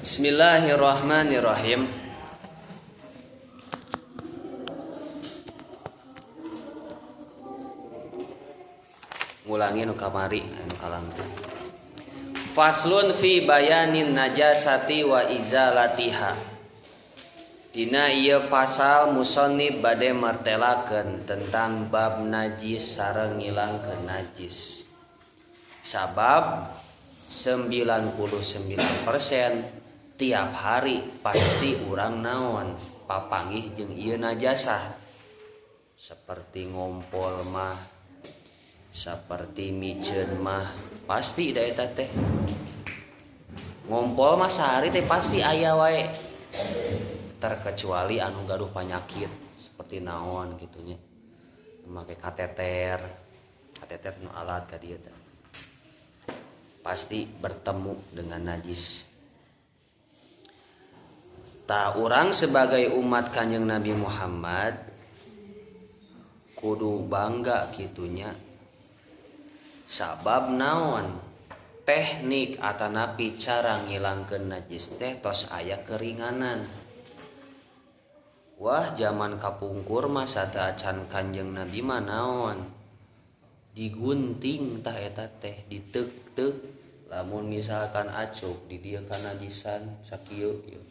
Bismillahirrahmanirrahim. Ngulangi nu kamari anu kalangkung. Faslun fi bayanin najasati wa izalatiha. Dina ieu pasal musannif bade martelakeun tentang bab najis sareng ngilangkeun najis. Sabab 99% tiap hari pasti urang naon papanggih jeung ieu najasah. Seperti ngompol mah, seperti miceun mah, pasti da eta teh. Ngompol mah sehari teh pasti aya wae. Terkecuali anu gaduh panyakit seperti naon gitunya. Make kateter, kateter nu alat ka dieu teh. Pasti bertemu dengan najis. Ta urang sebagai umat Kanjeng Nabi Muhammad kudu bangga kitunya. Sabab naon? Teknik atanapi cara ngilangkeun najis teh tos aya keringanan. Wah, zaman kapungkur mah sateuacan Kanjeng Nabi mah naon? Digunting tah eta teh, diteuk-teuk. Lamun misalkan acuk di dieu kanajisan sakieu ieu.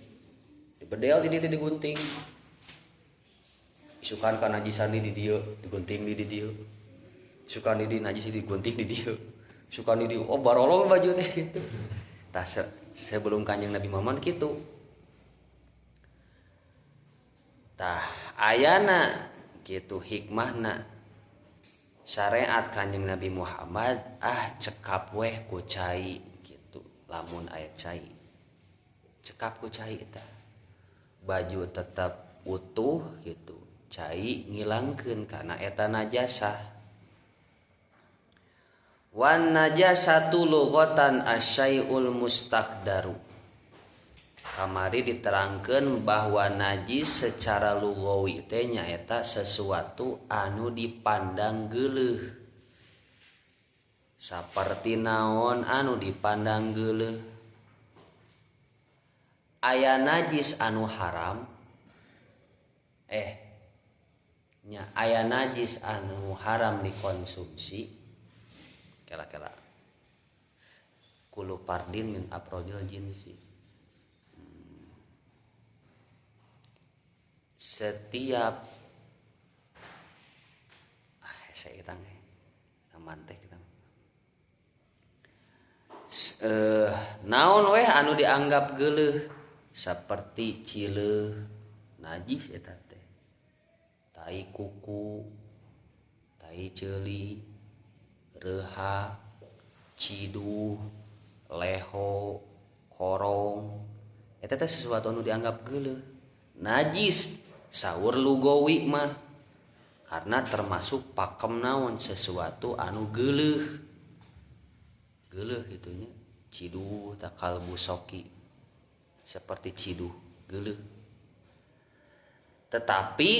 Dibedel di dieu digunting. Isukan kanajisan di dieu, digunting di dieu. Isukan di dieu najis digunting di dieu. Isukan di dieu, oh barolong baju teh gitu. Tah sebelum Kanjeng Nabi Muhammad kitu. Tah ayana kitu hikmahna syariat Kanjeng Nabi Muhammad cekap weh ku cai gitu. Lamun aya cai cekap ku cai eta. Baju tetap utuh gitu, cai ngilangkeun kana eta najasah. Wan najasatu lughatan asyai'ul mustaqdaru. Kamari diterangkeun bahwa najis secara lugawi teh nyaeta sesuatu anu dipandang geuleuh. Saperti naon anu dipandang geuleuh? Aya najis anu haram, nya aya najis anu haram dikonsumsi. Kela-kela kulu fardin min afrodil jinsi. Setiap saya hitang aman teh kita. Naon weh anu dianggap geuleuh seperti cileuh najis eta teh. Tai kuku, tai ceuli, reuha, ciduh, leho, korong. Eta teh sesuatu anu dianggap geuleuh. Najis saur lugawi mah karena termasuk pakem naon sesuatu anu geuleuh. Geuleuh gitunya ciduh takal busoki seperti ciduh geuleuh. Tetapi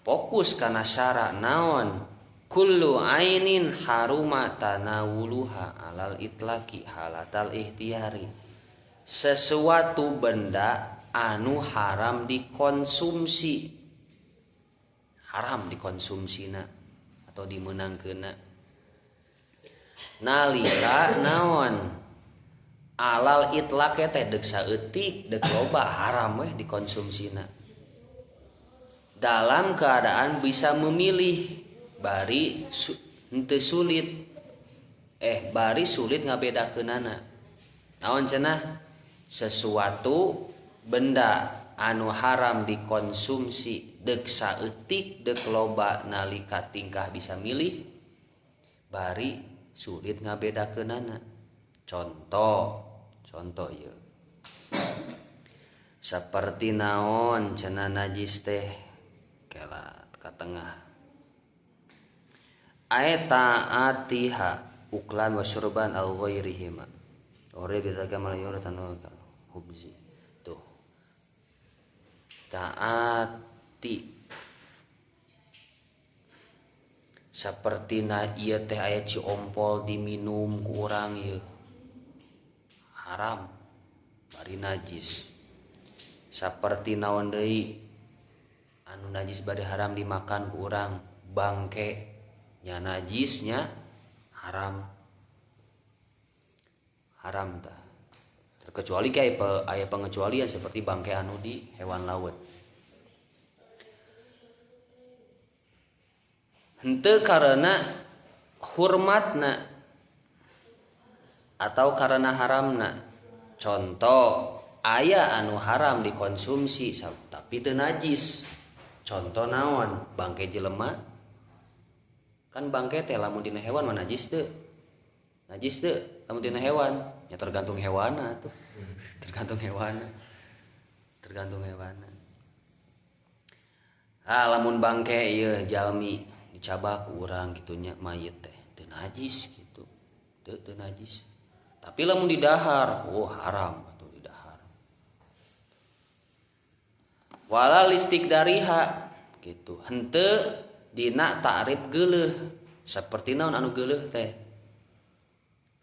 fokus kana syara naon kullu ainin haruma tanawuluha alal itlaqi halatal ihtiyari. Sesuatu benda anu haram dikonsumsi, haram dikonsumsina atau dimenangkeunna nalika naon alal itlaq teh deuk saeutik deuk loba haram weh dikonsumsina dalam keadaan bisa memilih bari henteu sulit, bari sulit ngabedakeunana. Naon cenah? Sesuatu benda anu haram dikonsumsi deuk saeutik deuk loba nalika tingkah bisa milih bari sulit ngabedakeunana. Contoh ieu. Saperti naon cenah najis teh kela ka tengah. Aeta atiha uklan wa syurban aw ghairihima. Ore bidaga malayur tanu hubzi. Tuh. Taati saperti na ieu teh aya ciompol diminum ku urang ieu. Haram. Bari najis. Saperti naon deui anu najis bari haram dimakan ku urang, bangke nya najisnya haram. Haram tah. Terkecuali kayak aya pengecualian seperti bangke anu di hewan laut. Henteu karena hormatna atau karena haramna. Contoh aya anu haram dikonsumsi tapi teu najis. Contoh naon? Bangke jelema. Kan bangke teh lamun dina hewan mah najis teu. Najis teu lamun dina hewan. Ya tergantung hewana tuh. Tergantung hewana. Tergantung hewana. Ah lamun bangke ieu jalmi dicabak ku urang kitu nya mayit teh teu najis kitu. Teu najis. Tapi lamun didahar, oh haram atuh didahar. Wala listik dariha gitu. Henteu dina ta'rif geuleuh. Saperti naon anu geuleuh teh?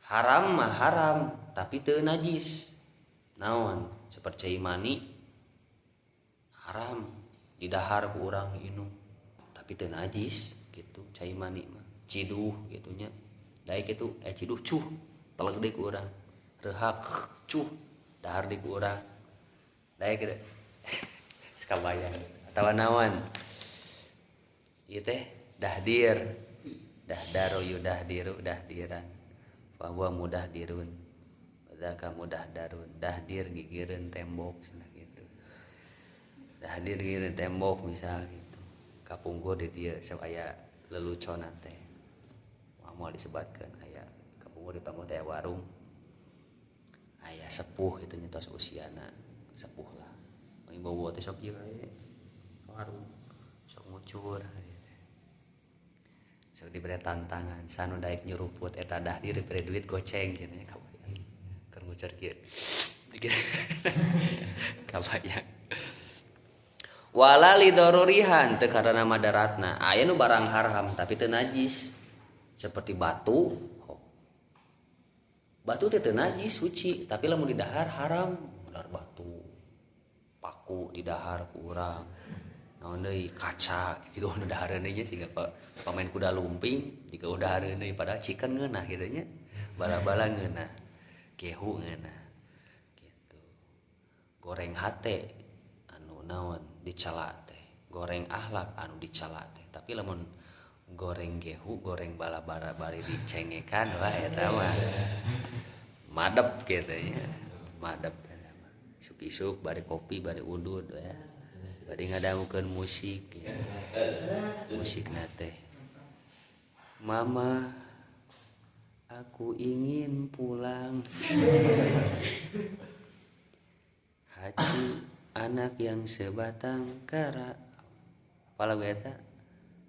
Haram mah haram, tapi teu najis. Naon? Seperti cai mani haram didahar ku urang inum, tapi teu najis gitu cai mani mah. Ciduh gitu nya. Daek kitu ciduh cuh teleg deui ku urang. Rehak cuh dahar deui ku urang. Daek kitu. Sakabayang atawa naon? Ieu teh dahdir. Dahdaro yudahdiru dahdiran. Bahwa mudah dirun, badaka mudah darun, dahdir gigireun tembok cenah gitu. Dahdir gigireun tembok misal gitu. Kapungkur di dieu sok aya lelucona teh. Moal disebatkeun aya kapungkur di panggung teh warung. Aya sepuh kitu nya tos usiana sepuh lah. Mung bowo teh sok ieu we. Warung sok ngucur. Sok diberi tantangan sanu daek nyuruput eta dahdir diberi duit goceng cenah kabayang keur ngucur kieu. Kabayang. Wala lidorurihan teu karena madaratna. Aya nu barang haram tapi teu najis. Seperti batu. Batu teh teu najis suci, tapi lamun didahar haram. Dahar batu. Paku didahar ku urang. Naon deui kaca jiga nu dahareun deui nya siga pemain kuda lumping jiga udah dahareun deui padahal chicken ngeunah kitu nya. Bala-bala ngeunah. Gehu ngeunah. Gitu. Goreng hate anu naon dicela teh. Goreng akhlak anu dicela teh. Tapi lamun goreng gehu, goreng bala-bala bari dicengekan wah eta mah madep kitu nya. Madep eta mah. Isuk-isuk bari kopi bari udud ya. Bari ngadangukeun musik ya. Musikna teh Mama aku ingin pulang. Haji anak yang sebatang kara. Apa lagu eta?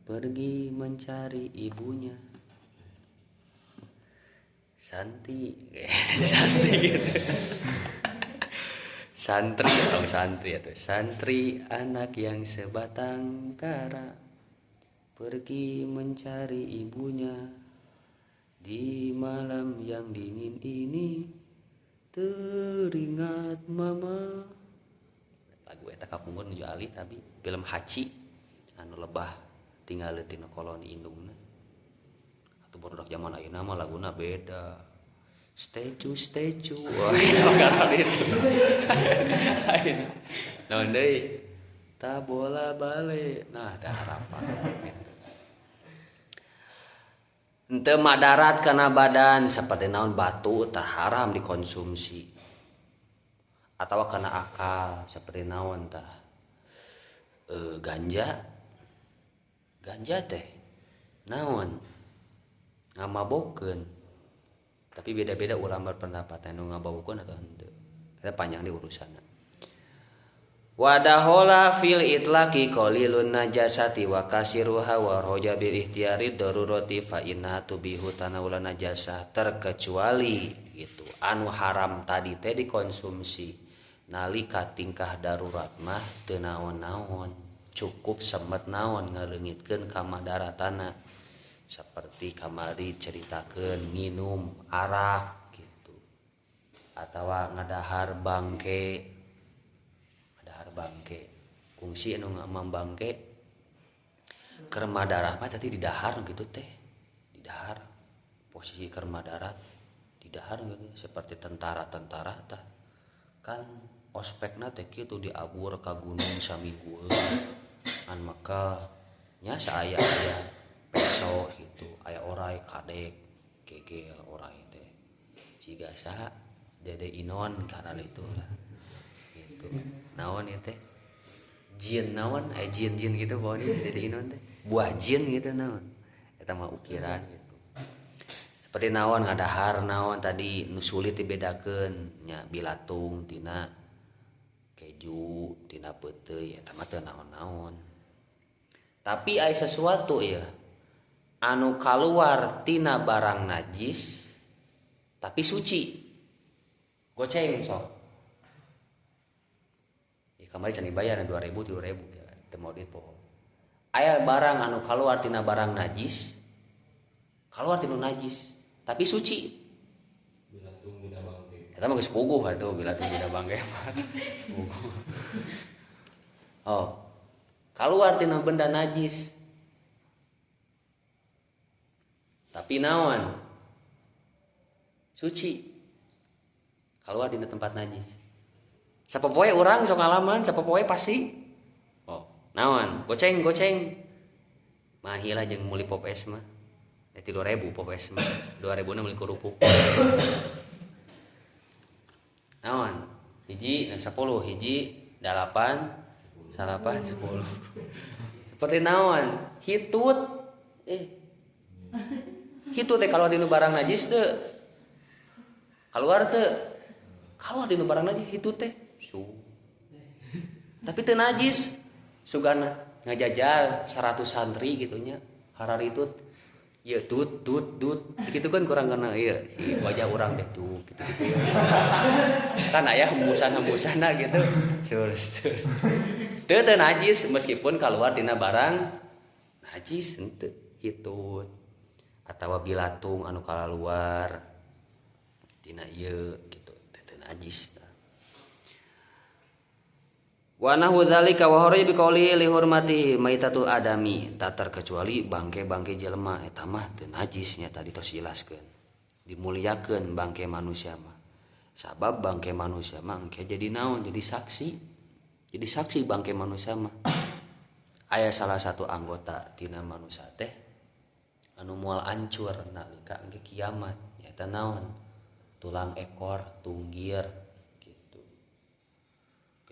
Pergi mencari ibunya. Santi. Santi gitu. Santri atau santri atau santri anak yang sebatang kara pergi mencari ibunya di malam yang dingin ini teringat mama. Lagu eta kapungkur nuju alih tapi film Haji anu lebah tinggal tina koloni indungna. Atuh barudak zaman ayeuna mah laguna beda. Statue, statue. Wah, kata itu. Naon deui? Tabola bale. Nah, ada harapan gitu. Henteu madarat kana badan seperti naon batu tah haram dikonsumsi. Atawa kana akal seperti naon tah ganja. Ganja teh naon? Ngamabokeun. Tapi beda-beda ulama berpendapat anu ngabawokeun atau henteu. Eta panjang di urusanna. Wadahola fil itlaqi qalilun najasati wa kasiruha wa roja bil ikhtiyari darurati fa inna tubihu tanawula najasah. Terkecuali gitu anu haram tadi teh dikonsumsi nalika tingkah darurat mah teu naon-naon, cukup semet naon ngaleungitkeun ka madaratana. Seperti kamari ceritakeun nginum arak gitu. Atawa ngadahar bangke. Ngadahar bangke. Kungsi anu ngamam bangke. Kerma darah mah tadi didahar gitu teh. Didahar. Posisi kerma darah didahar gitu seperti tentara-tentara tah. Kan ospekna teh kitu diabur ka gunung saminggueun. Ngan maka nya saaya-aya peso gitu, aya orai kadek gegel orai teh. Siga saha Dede Inon karena itu lah. Gitu. Naon ieu teh? Jin naon? Aya jin-jin gitu bawa ieu Dede Inon teh. Buah jin gitu naon. Eta mah ukiran gitu. Seperti naon ngadahar naon tadi nu sulit dibedakeun nya bilatung tina keju tina peuteuy eta mah teu naon-naon. Tapi aya sesuatu ya anu kaluar tina barang najis tapi suci. Goceng sok. Ya kamari can dibayar 2000 3000 ya teu mau duit poho. Aya barang anu kaluar tina barang najis, kaluar tina najis tapi suci. Bilatung dina bangke. Eta mah geus puguh atuh bilatung dina bangke mah. Geus puguh. Oh. Kaluar tina benda najis. Tapi naon? Suci. Kaluar dina tempat najis. Sapopoe urang sok ngalaman, sapopoe pasti. Oh, naon? Goceng, goceng. Mahi lah jeung meuli pop es mah. 3.000 pop es mah. 2.000 na meuli kerupuk. Naon? Hiji, 10, hiji, 8, 8, 10. Seperti naon? Hitut. Hitut teh kalau dinu barang najis teu. Keluar teu. Keluar dinu barang najis hitut teh. Su. Tapi teu najis. Sugana ngajajal 100 santri gitu nya. Hararitut. Ieu tut tut tut. Gitu kan kurang kena ieu si wajah urang teh tuh gitu-gitu. Kan aya hembusan-hembusanna gitu. Sur sur. Teu teu najis meskipun keluar tina barang najis henteu hitut atawa bilatung anu kaluar tina ieu gitu teu teu najis. Wa nahu dzalika wa hurri biqaulihi li hurmatihi maitatul adami, tak terkecuali bangke-bangke jelema eta mah teu najis nya tadi tos jelaskeun. Dimuliakeun bangke manusia mah. Sabab bangke manusia mah engke jadi naon? Jadi saksi. Jadi saksi bangke manusia mah. Aya salah satu anggota tina manusia teh anu moal ancur nalika engke kiamat nyaeta naon? Tulang ekor, tunggir.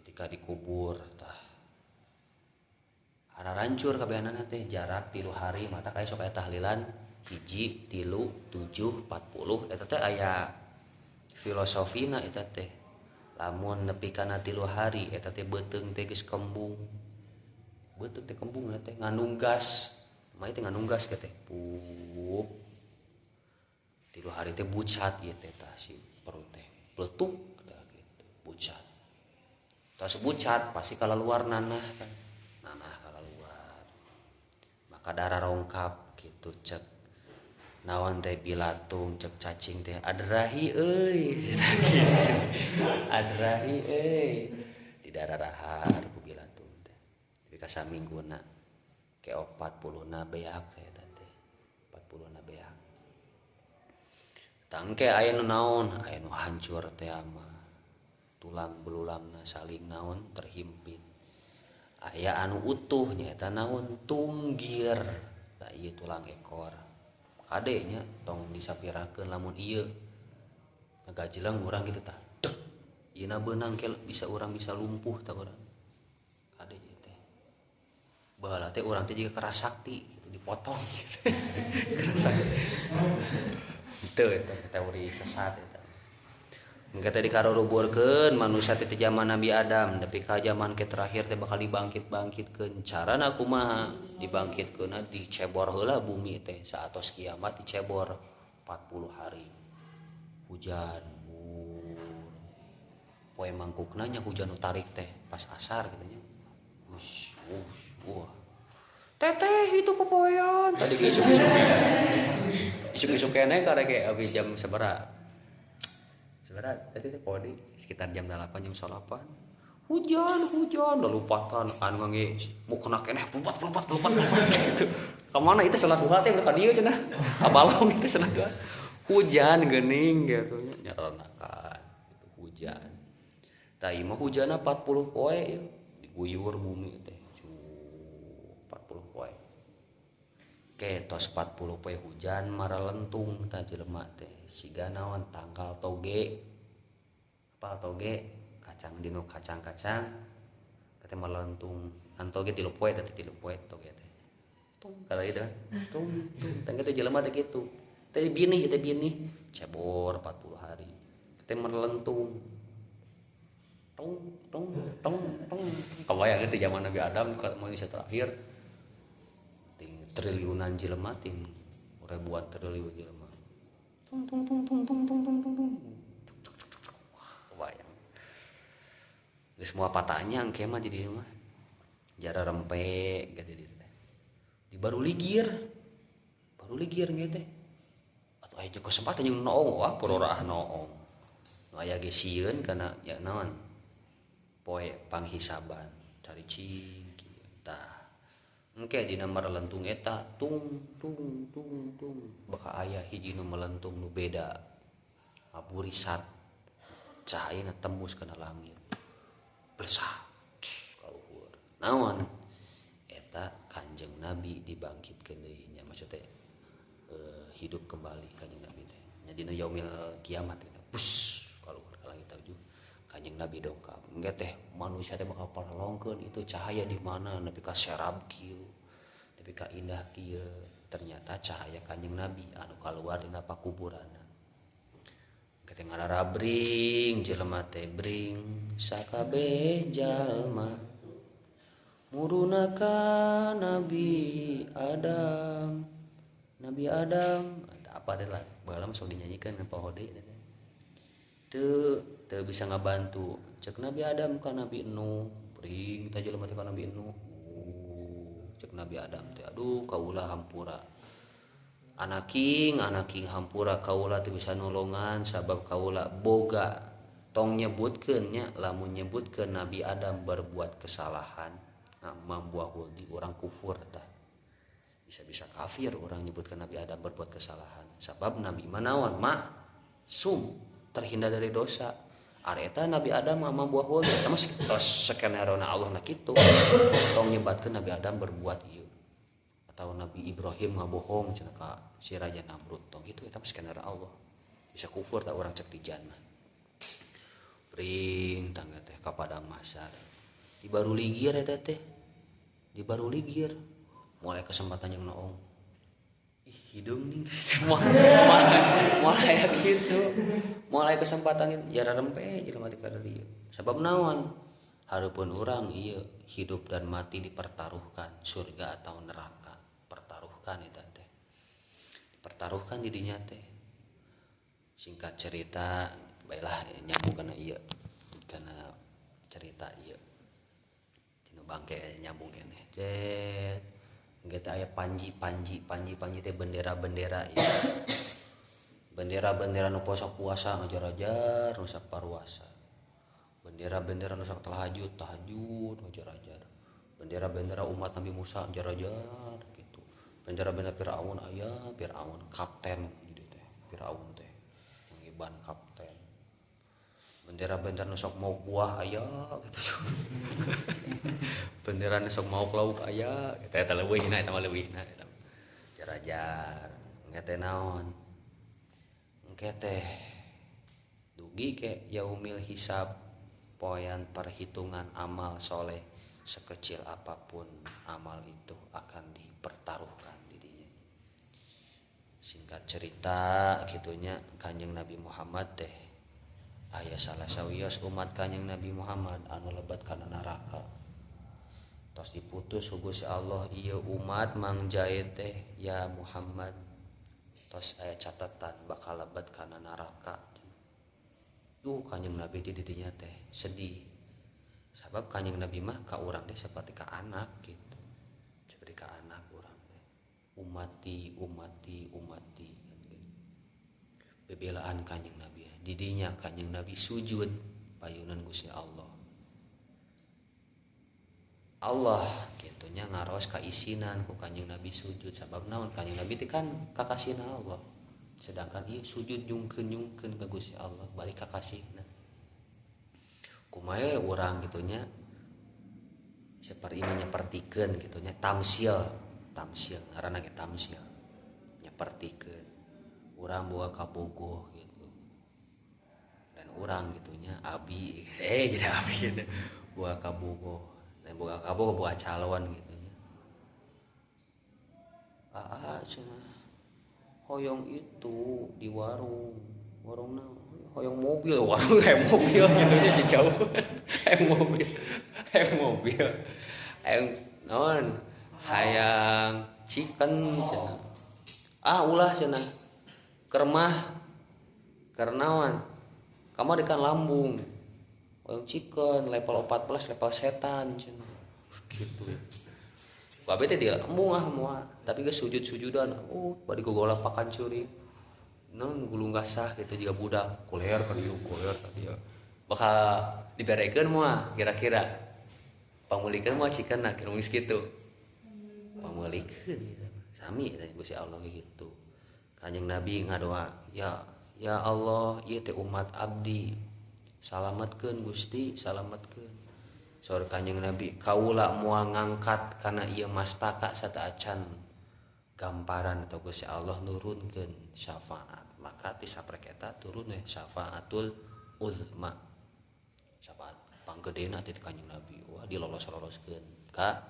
Ketika dikubur tah harancur kabehanana teh jarak 3 hari mata kayak sok aya tahlilan 1 3 7 40 eta teh aya filosofina eta teh lamun nepi kana 3 hari eta teh beuteung teh geus kembung beuteung teh kembung teh ngandung gas mah teh ngandung gas teh pup 3 hari teh bucat ieu teh tah si perut teh peletuk tah gitu bucat. Tas bucat pasti kalau luar nanah kan. Nanah kalau luar. Maka darah rongkap gitu cek. Naon teh bilatung cek cacing teh adrahi euy cenah gitu. Adrahi euy. Di darah rahar ku bilatung teh. Tapi ka samingguna ke 40 na beak eta teh. 40 na beak. Tangke aya nu naon, aya nu hancur teh mah. Tulang belulangna saling naon terhimpit. Aya anu utuh nyaeta naon tunggir. Tah ieu tulang ekor. Kade nya tong disapirakeun lamun ieu ngagajeleng urang kitu tah. Dek. Ieuna beunang ke bisa urang bisa lumpuh tah urang. Kade ieu teh. Baheula teh urang teh jiga keras sakti gitu dipotong gitu. Keras sakti. Teu eta teori sesat eta. Engke teh dikaruruburkeun manusia teh ti zaman Nabi Adam nepi ka zaman ke terakhir teh bakal dibangkit-bangkitkeun. Carana kumaha? Dibangkitkeunna dicebor heula bumi teh saatos kiamat dicebor 40 hari. Hujan. Poe mangkukna nya hujan nu tarik teh pas asar kitu nya. Wush, wush, wah. Teteh itu popoean. Tadi ge isuk-isuk. Isuk-isuk keneh karek ge abi jam sabaraha? Sebenarnya tadi teh podi sekitar jam 8 jam 8. Hujan, hujan, udah lupatan anu ngangge mukena keneh pelompat pelompat pelompat pelompat gitu. Ka mana itu salat duha teh ka dieu cenah. Ka balong itu salat duha. Hujan geuning gitu nya nyaronakan gitu hujan. Tah ieu mah hujanna 40 poe ieu diguyur bumi teh. 40 poe. Ke tos 40 poe hujan maralentung tah jelema teh. Siga naon tangkal toge. Apa toge? Kacang dinu kacang-kacang. Teh malentung. An toge 3 poe teh 3 poe toge teh. Tung kalau itu kan. Tung tung teh teh jelema teh kitu. Teh binih teh binih cebor 40 hari. Teh melentung. Tung tung tung tung. Kebayang itu zaman Nabi Adam ke manusia terakhir. Ting triliunan jelema ting ribuan triliun jelema. Tung tung tung tung tung tung tung tung tung. Wah, kebayang. Geus moal patahnya engke mah jadi mah. Jara rempe gitu di teh. Di baru ligir. Baru ligir nge teh. Atuh aya jeung kesempatan jeung noong wah purorah noong. Nu aya ge sieun kana ya naon? Poe panghisaban cari cing kieu tah. Engke dina merelentung eta tung tung tung tung bakal aya hiji nu melentung nu beda. Aburisat cahayana tembus kana langit. Blesah ka luhur. Naon? Eta Kanjeng Nabi dibangkitkeun deui nya maksud teh hidup kembali Kanjeng Nabi teh. Nya dina yaumil kiamat eta bus ka luhur ka langit tujuh. Kanjeng Nabi dongkap. Engke teh manusia teh bakal paralongkeun itu cahaya di mana nepi ka serab kieu. Nepi ka indah kieu. Ternyata cahaya Kanjeng Nabi anu kaluar dina pakuburanna. Engke teh ngararabring jelema teh bring sakabeh jalma. Muruna ka Nabi Adam. Nabi Adam apa deh lah baheula mah sok dinyanyikeun poho deui teh. Teu bisa ngabantu. Cek Nabi Adam ka Nabi Nuh, bring teh jelema teh ka Nabi Nuh. Cek Nabi Adam teh aduh kaula hampura. Anaking hampura kaula teu bisa nolongan sabab kaula boga. Tong nyebutkeun nya lamun nyebutkeun Nabi Adam berbuat kesalahan, nah, mambuah di orang kufur tah. Bisa-bisa kafir orang nyebutkeun Nabi Adam berbuat kesalahan. Sabab Nabi mah naon? Maksum, terhindar dari dosa. Areta Nabi Adam mah mambuah huldi. Eta mah tos skenario na Allah na kitu. Tong nyebatkeun Nabi Adam berbuat ieu. Atau Nabi Ibrahim ngabohong cenah ka si Raja Namrud. Tong kitu eta mah skenario Allah. Bisa kufur tah urang cek di jannah. Ring tangga teh ka padang mahsyar. Di baru ligir eta teh. Di baru ligir. Mulai kesempatan yang noong. Ih, hidung nih. Mulai gitu. Mulai kesempatan itu jara rempe jelema teh kada dieu. Sabab naon? Hareupeun urang ieu hidup dan mati dipertaruhkan, surga atau neraka. Pertaruhkan eta teh. Dipertaruhkan jadinya teh. Singkat cerita, baiklah nyambung kana ieu. Kana cerita ieu. Cina bangke nyambung keneh. Cet. Engke teh aya panji-panji, panji-panji teh bendera-bendera ieu. Bendera-bendera nu poso puasa ngajar-ajar nu sok paruasa. Bendera-bendera nu sok tahajud, tahajud ngajar-ajar. Bendera-bendera umat Nabi Musa ngajar-ajar gitu. Bendera-bendera Firaun aya, Firaun kapten gitu teh, Firaun teh ngiban kapten. Bendera-bendera nu sok mau buah aya gitu. Bendera nu sok mau lauk aya, eta eta leuwihna eta mah leuwihna eta. Jar-ajar, engke teh naon? Engke teh dugi ke yaumil hisab, poean perhitungan amal soleh sekecil apapun amal itu akan dipertaruhkan dirinya. Singkat cerita gitunya Kanjeng Nabi Muhammad teh aya salah sawios umat Kanjeng Nabi Muhammad anu lebat kana neraka. Tos diputus ku Gusti Allah ieu umat Mang Jae teh ya Muhammad tos aya catatan bakal lebat kana neraka. Duh Kanjeng Nabi di didinya teh sedih. Sabab Kanjeng Nabi mah ka urang teh seperti ka anak gitu. Seperti ka anak urang teh. Umati, umati, umati. Bebelaan Kanjeng Nabi. Didinya Kanjeng Nabi sujud payunan Gusti Allah. Allah kitunya ngaros kaisinan ku Kanjeng Nabi sujud sabab naon Kanjeng Nabi teh kan kakasihna Allah. Sedangkan ieu sujud nyungkeun-nyungkeun ka Gusti Allah bari kakasihna. Kumaha urang kitunya seperti nyepertikeun kitunya tamsil, tamsil ngaranna ge tamsil. Nyepertikeun urang boga kabogoh gitu. Dan urang gitunya abi jadi abi gitu. Boga kabogoh, dan boga kabogoh boga calon gitu nya. Aa cenah hoyong itu di warung, warungna hoyong mobil, warung hayang mobil gitu nya jauh. Hayang mobil, hayang mobil. Hayang naon? Hayang chicken cenah. Ah ulah cenah. Kermah kernawan kamari kan lambung hoyong chicken level 14 level setan cenah gitu. Babe teh di lambung ah moal tapi geus sujud-sujudan bari gogolapakan curi naon gulung gasah gitu jiga budak koler ka dieu koler ka dieu bakal diberekeun moal kira-kira pangmeulikeun moal chicken na kira geus kitu pangmeulikeun sami teh Gusti Allah gitu. Kanjeng Nabi ngadoa, ya ya Allah, ieu teh umat abdi. Salametkeun Gusti, salametkeun. Saur Kanjeng Nabi, kaula moal ngangkat kana ieu mastaka sateuacan gamparan atau Gusti Allah nurunkeun syafaat. Maka ti saprek eta turun we syafaatul uzma. Syafaat panggedena ti Kanjeng Nabi. Wah dilolos-loloskeun ka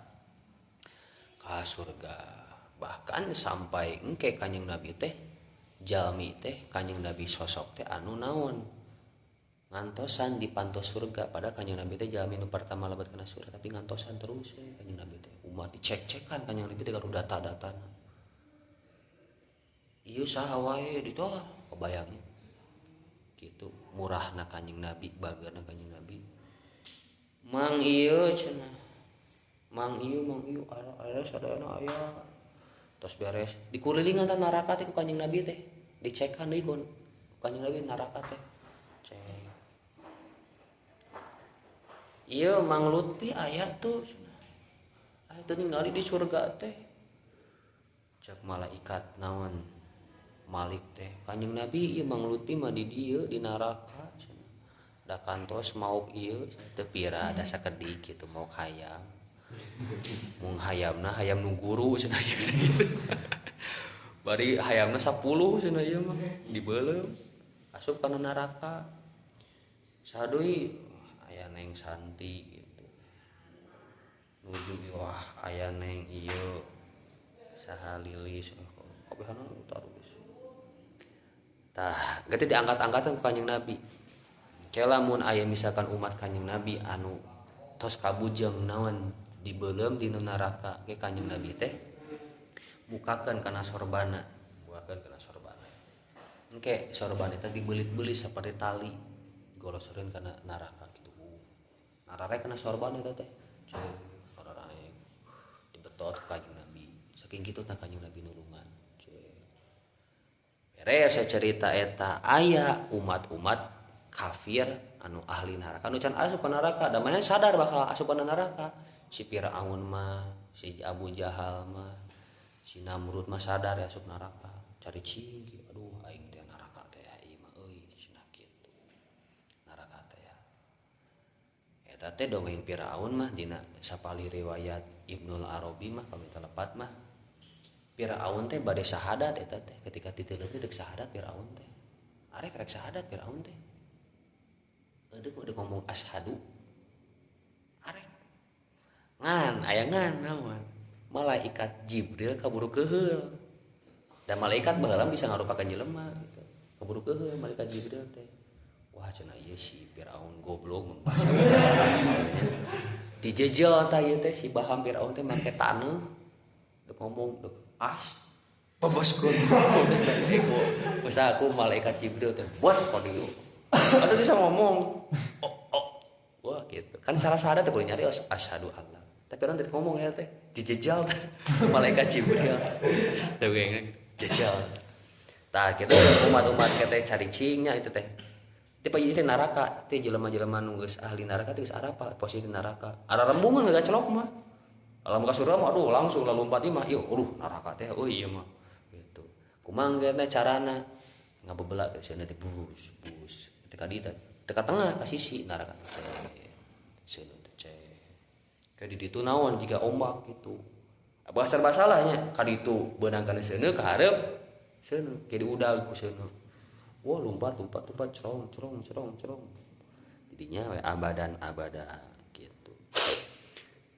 surga. Bahkan sampai engke Kanjeng Nabi teh jalmi teh Kanjeng Nabi sosok teh anu naon ngantosan di pantos surga. Padahal Kanjeng Nabi teh jalmi nu pertama lebet kana surga tapi ngantosan terus ya Kanjeng Nabi teh umat dicek-cekan Kanjeng Nabi teh gaduh data-datana ieu saha wae ditu kebayangnya gitu murahna Kanjeng Nabi bageurna Kanjeng Nabi mang ieu cenah mang ieu aya sadayana aya tos beres dikulilingan teh neraka teh ku Kanjeng Nabi teh dicekan deui ku Kanjeng Nabi neraka teh cek ieu Mang Lutfi aya tuh aya teu ningali di surga teh cek malaikat naon Malik teh Kanjeng Nabi ieu Mang Lutfi mah di dieu di neraka cenah da kantos mauk ieu teu pira da sakedik kitu mauk hayam mung hayamna hayam nu guru cenah ieu gitu. Bari hayamna 10 cenah ieu mah dibeuleum asup kana neraka sadeui aya Neng Santi gitu nuju wah aya Neng ieu saha Lilis kabehana tarus tah geuti diangkat-angkatan ku Kanjeng Nabi ke lamun aya misalkan umat Kanjeng Nabi anu tos kabujeng naon dibeuleum dina neraka ke Kanjeng Nabi teh bukakeun kana sorbana bukakeun kana sorbana engke sorban eta dibeulit-beulit seperti tali golosoreun kana neraka kitu nararek kana sorban eta teh cek nararek dibetot ku Kanjeng Nabi saking kitu tah Kanjeng Nabi nulungan cek beres saya cerita eta aya umat-umat kafir anu ahli neraka anu can asup ka neraka da manehna sadar bakal asup kana neraka si Firaun mah si Abu Jahal mah si Namrud mah sadar ya asup neraka cari cing aduh aing teh neraka teh ieu mah euy cenah kitu neraka teh ya eta teh dongeng Firaun mah dina sapalih riwayat Ibnul Arabi mah pamita lepat mah Firaun teh bade syahadat eta teh ketika titeuleut teh syahadat Firaun teh arek rek syahadat Firaun teh eudeuk udah ngomong asyhadu arek ngan aya ngan naon malaikat Jibril kaburu keuheul dan malaikat baheula bisa ngarupakeun jelema gitu kaburu keuheul malaikat Jibril teh wah cenah ieu si Firaun goblok mun bahasa dijejel tah ieu teh si Baham Firaun teh make taneuh deuk ngomong deuk as bebaskeun masa aku malaikat Jibril teh bos ka dieu atau bisa ngomong oh oh wah gitu kan salah syahadat teh kudu nyari asyhadu Allah tapi orang dari ngomong ya teh dijejal teh malaikat Jibril teh jejal Tah kitu umat-umat teh caricingnya itu teh. Tipe jadi teh neraka, teh jelema-jelema nu geus ahli neraka teh geus arapa posisi neraka. Ara rembungan gak celok mah. Alam ka surga mah aduh langsung lalumpat mah, ieu aduh neraka teh oh iya mah gitu. Kumaha teh carana ngabebela teh seuneu teh bus bus. Teh ka dieu teh ka tengah ka sisi neraka teh seuneu teh cek. Ka di ditu naon jiga ombak gitu. Basar basalahnya ka ditu beunang kana seuneu ka hareup seuneu ke diudag ku seuneu. Wah lompat lompat lompat cerong cerong cerong cerong. Jadinya we abadan abada gitu.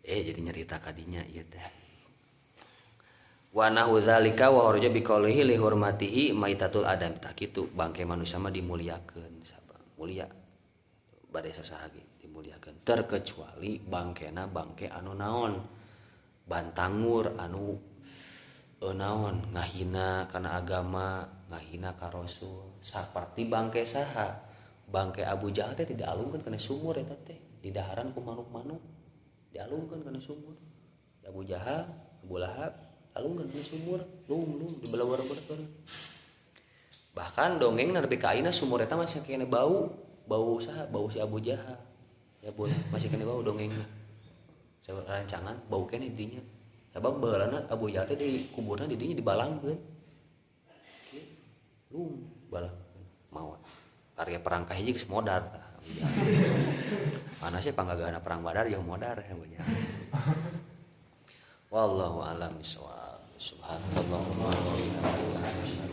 Jadi nyerita kadinya ieu teh. Wa nahu zalika wa kharaja biqaulihi li hurmatihi maitatul adam. Tah kitu bangke manusia mah dimuliakeun sabang. Mulia bade sasaha ge dimuliakeun terkecuali bangkena bangke anu naon bantangur anu naon ngahina kana agama, ngahina ka rasul saperti bangke saha bangke Abu Jahal teh tidak alungkeun kana sumur eta teh didaharan ku manuk-manuk dialungkeun kana sumur. Abu Jahal, Abu Lahab alungkeun kana sumur lung lung dibelawar-beler. Bahkan dongeng nepi ka ayeuna sumur eta masih kena bau, bau saha, bau si Abu Jahal. Ya boleh, masih kena bau dongengna. Rancangan bau kene dinya. Sabab baheulana Abu Jahal teh di kuburna di dinya dibalangkeun. Lung balang maot. Karya perang kahiji geus modar tah Abu Jahal. Mana sih panggagahna perang Badar jeung modar ya Abu Jahal. Wallahu a'lam bishawab. Subhanallahumma wa bihamdika.